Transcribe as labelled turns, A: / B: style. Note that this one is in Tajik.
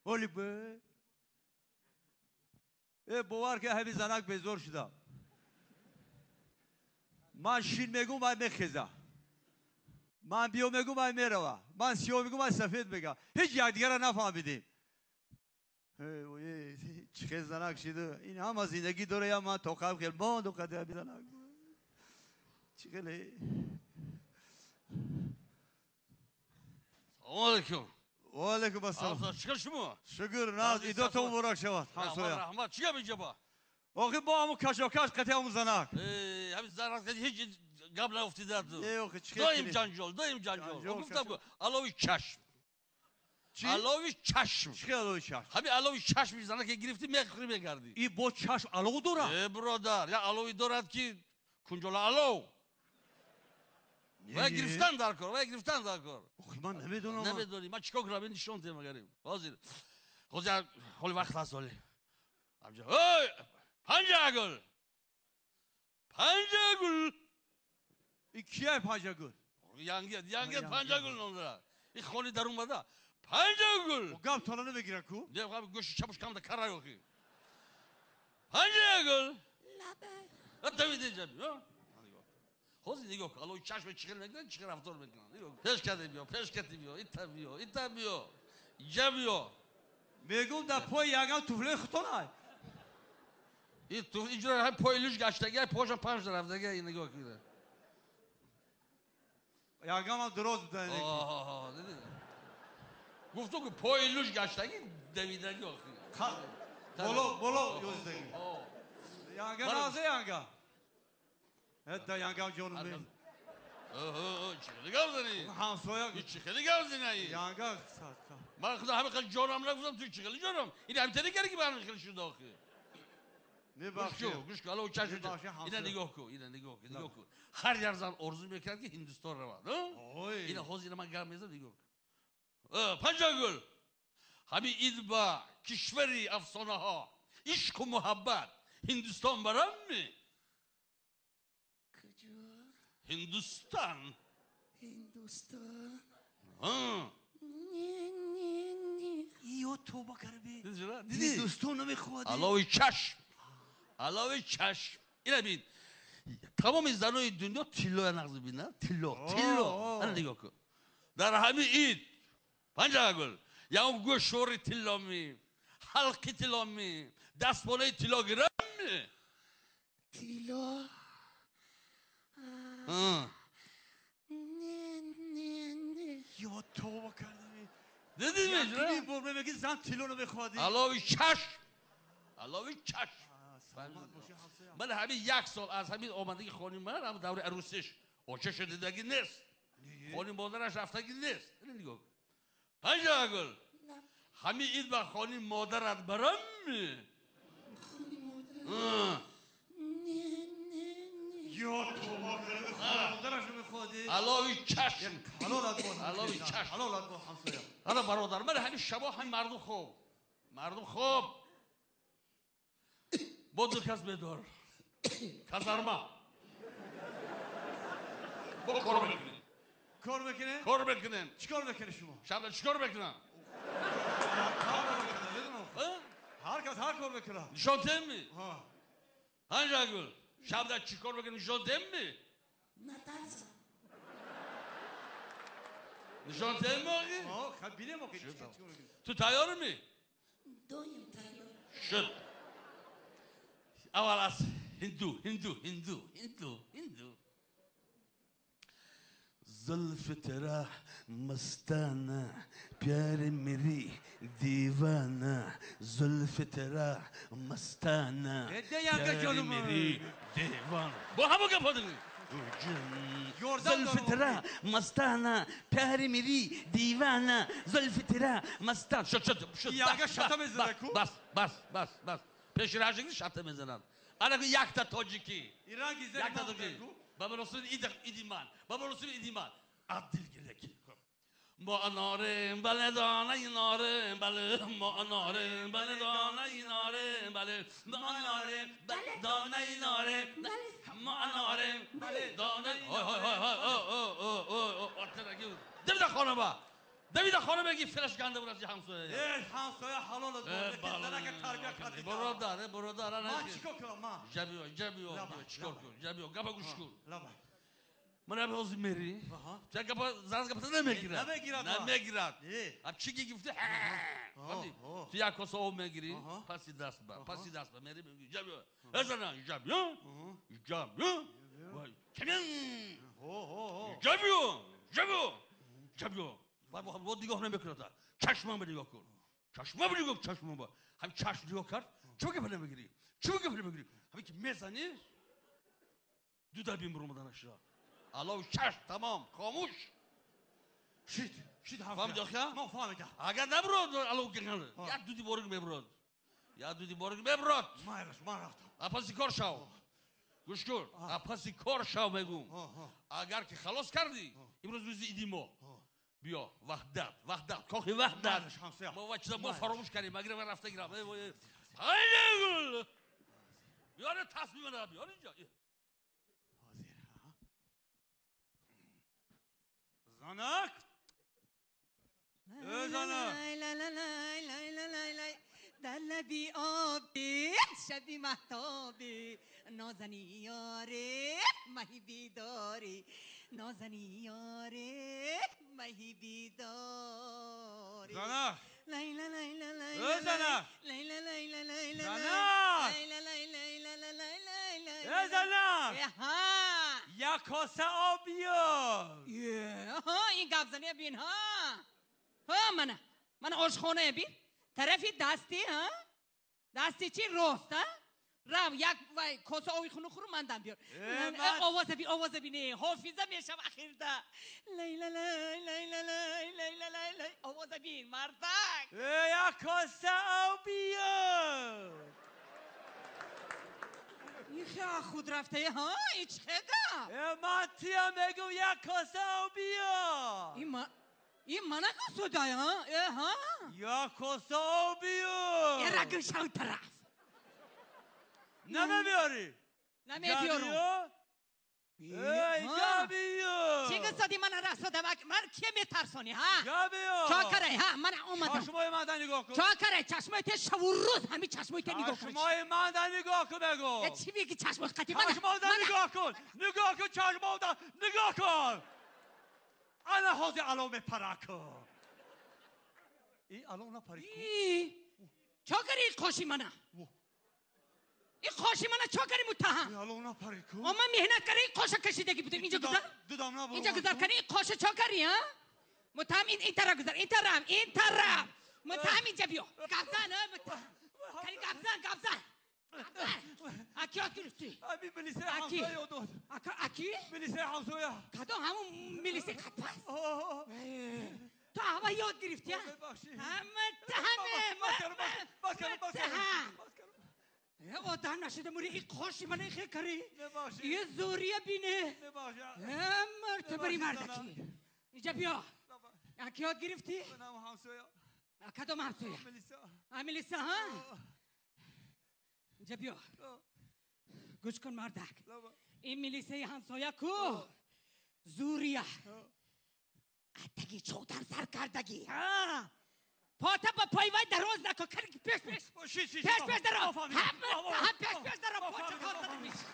A: Оли бе. Э, бовар ки ҳами занак безор шуда. Ман шин мегум, вай мехеза. Ман биё мегум, вай мерава. Ман сиёҳ мегум, вай сафед мега. Ҳеҷ якдигара нафаҳмидем. Чӣ хел занак шиду. Ин ҳама зиндагӣ дора, я ман тоқам хел монду қади ҳами занак. Чӣ хеле?
B: Салом алейкум.
A: Ва алейкум ассалом.
B: Чӣ хел шумо?
A: Шукр, наз идотон муборак шавад, ҳамсоя.
B: Раҳмат, чӣ гап инҷоба?
A: Охи бо ҳамун кашокаш қати ҳамун занак.
B: Ҳамин занак ҳеҷ гап нафтида.
A: Э, охи чӣ хел?
B: Доим ҷанҷол, доим ҷанҷол. Гуфтам алови чашм. Алови чашм.
A: Чӣ хел алови чашм?
B: Ҳамин алови чашми занаке гирифтӣ, мехӯрӣ, мегардӣ.
A: И бо чашм алов дорад?
B: Э, бародар, як алови дорад ки кунҷола алов. Вай гирифтан дар кор, вай гирифтан дар кор.
A: Охи ман намедонам.
B: Намедонӣ. Ман чикор кунам? Нишон тем агарим. Ҳозир. Ҳозир ҳоли вақт ҳаст ҳоли. Амҷа. Ой, Панҷагул. Панҷагул.
A: И кияй Панҷагул?
B: Янга, янга Панҷагул ном дорад. И хони дар омада. Панҷагул.
A: Гап тона намегира ку?
B: Не, гӯши чапуш камда карай охи. Панҷагул. Лабай. Давид инҷа биё. Ҳозир нигоҳ кун, алои чашме чӣ хел мекунанд, чӣ хел рафтор мекунанд. Пеш кардем биё, пеш кардем биё, ита биё, ита биё, инҷа биё.
A: Мегум дар пои ягам туфлаи хутонай.
B: И туфли инҷура ҳам пои луҷ гаштага, пошам панҷ рафтага, ин нигоҳ кун.
A: Ягам ҳам дуроз буда.
B: Оҳ, дидӣ? Гуфтум ки пои луҷ гаштаги, давидаги охи.
A: Боло, боло ёздаги. Янга назе янга. Это янгам ҷонум.
B: Чӣ хеле гап занӣ?
A: Ҳамсоя.
B: Чӣ хеле гап занӣ?
A: Янга.
B: Ман худо ҳама хеле ҷонам нагуфтам, ту чӣ хеле ҷонам? Ин ҳамтаре кардӣ ки ба ҳамин хеле шуд охи.
A: Мебахшед.
B: Гӯш кун, алло чашм. Ина нигоҳ кун, ина нигоҳ кун, нигоҳ кун. Ҳар як зан орзу мекард ки Ҳиндустон равад. Ина ҳозир ман гап мезанам, нигоҳ кун. Панҷагул. Ҳамин ид ба кишвари афсонаҳо, ишқу муҳаббат, Ҳиндустон барам ми? Ҳиндустон.
C: Ҳиндустон.
B: Не,
C: не, не.
A: Ё тоба карби. Ҳиндустон намехоҳад.
B: Алови чашм. Алови чашм. Ина бин. Тамоми занои дунё тиллоя нағз бинад. Тилло, тилло. Ана нигоҳ кун. Дар ҳамин ид Панҷагул, ягон гӯшвори тилло ми, ҳалқи тилло ми, дастболаи тилло гирам ми?
C: Тилло. Не, не, не.
A: Ё тоба кардами.
B: Дидӣ ми?
A: Ин бор мегӣ зан тилло намехоҳад.
B: Алови чашм. Алови чашм. Ман ҳамин як сол аз ҳамин омадагии хони ман, ҳам давраи арӯсиш, очаша дидагӣ нест. Хони модараш рафтагӣ нест. Нигоҳ. Панҷагул. Ҳамин ид ба хони модарат барам ми?
C: Хони модар? Не, не, не.
A: Ё тоба кардами, хони модараш намехоҳад.
B: Алови чашм.
A: Ҳалолат бод.
B: Алови чашм.
A: Ҳалолат бод ҳамсоя.
B: Ҳала бародар, ман ҳамин шабо ҳамин мардум хоб. Мардум хоб. Бо ду кас бедор. Казарма. Бо кор мекунем.
A: Кор мекунем?
B: Кор мекунем.
A: Чӣ кор мекунед шумо?
B: Шаб чӣ кор мекунам?
A: Ҳар кас ҳар кор мекунад.
B: Нишон тем ми? Панҷагул, шаб чӣ кор мекунем нишон тем ми?
C: Натарсам.
B: Нишон тем ми охи?
A: Ха, бинем охи.
B: Ту тайёр ми?
C: Доим тайёр.
B: Шуд. Аввал аз ҳинду, ҳинду, ҳинду, ҳинду, ҳинду. जुल्फ तेरा मस्ताना, प्यार मेरी दीवाना, जुल्फ तेरा मस्ताना, प्यार मेरी दीवाना. Бо ҳамон гап ҳозир. जुल्फ तेरा मस्ताना, प्यार मेरी दीवाना, जुल्फ तेरा मस्ताना. Шуд, шуд, шуд.
A: Янга шата мезанад ку?
B: Бас, бас, бас, бас. Пеши раҷигӣ шата мезанад. Ана якта тоҷикӣ. Якта тоҷикӣ. Ба муносибати иди ман, ба муносибати иди ман. Аз дил гирек. Мо анорем, бале донаи норем, бале мо анорем, бале донаи норем, бале мо анорем, бале донаи норем, мо анорем, бале донаи. Ой, ой, ой, ой, о, о, о, о, хона ба. Давида хона меги флеш ганда бурasi ҳамсоя.
A: Э, ҳамсоя ҳалол аст. Занака тарбия кардӣ.
B: Бародар, бародар, ана.
A: Ман чикор кунам, ман?
B: Ҷабиё, ҷабиё, чикор кун? Ҷабиё, гапа гӯш кун.
A: Лаба.
B: Ман ҳозир мери. Ча гапа зан гапа намегирад.
A: Намегирад.
B: Намегирад. А чӣ ки гуфти? Ту як коса об мегири, паси даст ба, паси даст ба мери мегӣ ҷабиё. Э зана, ҷабиё. Ҷабиё. Вай, камин. Ҷабиё, ҷабиё. Ҷабиё. Баъд нигоҳ намекунад. Чашмам ба нигоҳ кун. Чашмам ба нигоҳ, чашмам ба. Ҳам чашм нигоҳ кард. Чӣ гапа намегирӣ? Чӣ гапа намегирӣ? Ҳамин ки мезанӣ, ду дар бин буромаданашра. Аллоҳ чашм тамом, хомӯш.
A: Шит, шит ҳам.
B: Фаҳмидӣ охия?
A: Ман фаҳмидам.
B: Агар набурод, аллоҳ гирган. Як дуди борик мебурод. Як дуди борик мебурод.
A: Майлаш, ман рафтам.
B: Апаси кор шав. Гӯш кун. Апаси кор шав мегӯм. Агар ки халос кардӣ, имрӯз рӯзи иди мо. Биё, ваҳдат, ваҳдат, кохи ваҳдат. Мо ва чиза мо фаромӯш кардем, агар ман рафта гирам. Биёре тасмим мана, биёр инҷо.
A: Занак! Э, занак!
D: Дар лаби оби шаби маҳтоби нозани ёре маҳи бидорӣ нозани ёре маҳи бидорӣ.
A: Занак!
D: Лайла лайла лайла.
A: Э, занак!
D: Лайла лайла лайла.
A: Занак!
D: Лайла лайла лайла лайла.
A: Э, занак!
D: Ҳа!
A: Як коса об биёр!
D: Ҳа, ин гапзания бин, ҳа! Ҳа, мана. Мана ошхонае бин. Тарафи дасти, ҳа? Дасти чи рост, ҳа? Рав, як вай коса оби хунук хӯру мандам биёр. Овоза би, овоза би, не, ҳофиза мешав ахирда. Лайла лай, лайла лай, лайла лай, лай. Овоза бин, мардак.
A: Э, як коса об биёр!
D: Ихе худ рафтае, ҳа? Ич хеда?
A: Э, ман тия мегум як коса об биёр!
D: Ин мана косодай, ҳа? Э, ҳа?
A: Як коса об биёр!
D: Э, рагм шав тараф.
A: Намебиёрӣ?
D: Намебиёрум.
A: Эй, ҷабиё!
D: Чӣ гуфтоди мана расодам? Ман кие метарсонӣ, ҳа?
A: Ҷабиё!
D: Чо карай, ҳа? Ман омадам.
A: Чашмои ман да нигоҳ кун.
D: Чо карай? Чашмои те шаву рӯз ҳамин чашмои те нигоҳ кун.
A: Чашмои ман да нигоҳ кун бегу.
D: Э, чӣ меги чашмои қати мана?
A: Чашмои да нигоҳ кун. Нигоҳ кун чашмои да нигоҳ кун. Ана ҳозир алов мепара кун. И алов напарид ку.
D: Чо кари қоши мана? Ин қоши мана чо кари муттаҳам?
A: Алов напарид ку.
D: О, ман меҳнат карда ин қоша кашидаги будам. Инҷо гузар. Инҷо гузар кани ин қоша чо кари, ҳа? Муттаҳам ин тараф гузар, ин тараф, ин тараф. Муттаҳам инҷа биё. Гапзан, ҳа, муттаҳам. Кани гапзан, гапзан. Аки ёд гирифтӣ?
A: Ами милисаи ҳамсоя ёд дод.
D: Аки?
A: Милисаи ҳамсоя.
D: Кадом ҳамун милисаи қапас? Ту ҳава ёд гирифтӣ, ҳа? Муттаҳам, муттаҳам. Одам нашуда мури ин қоши мана ихе кари. Ие зӯрия бине. Мартабари мардакӣ. Инҷа биё. Аки ёд гирифтӣ? Кадом ҳамсоя? Милиса, ҳа? Инҷа биё. Гӯш кун мардак. Ин милисаи ҳамсоя ку? Зӯрия. Атаги чодар сар кардагӣ, ҳа? Пота ба пои вай дароз накун. Пеш пеш. Пеш пеш дароз. Ҳам пеш пеш дароз. Поча кор зада меши.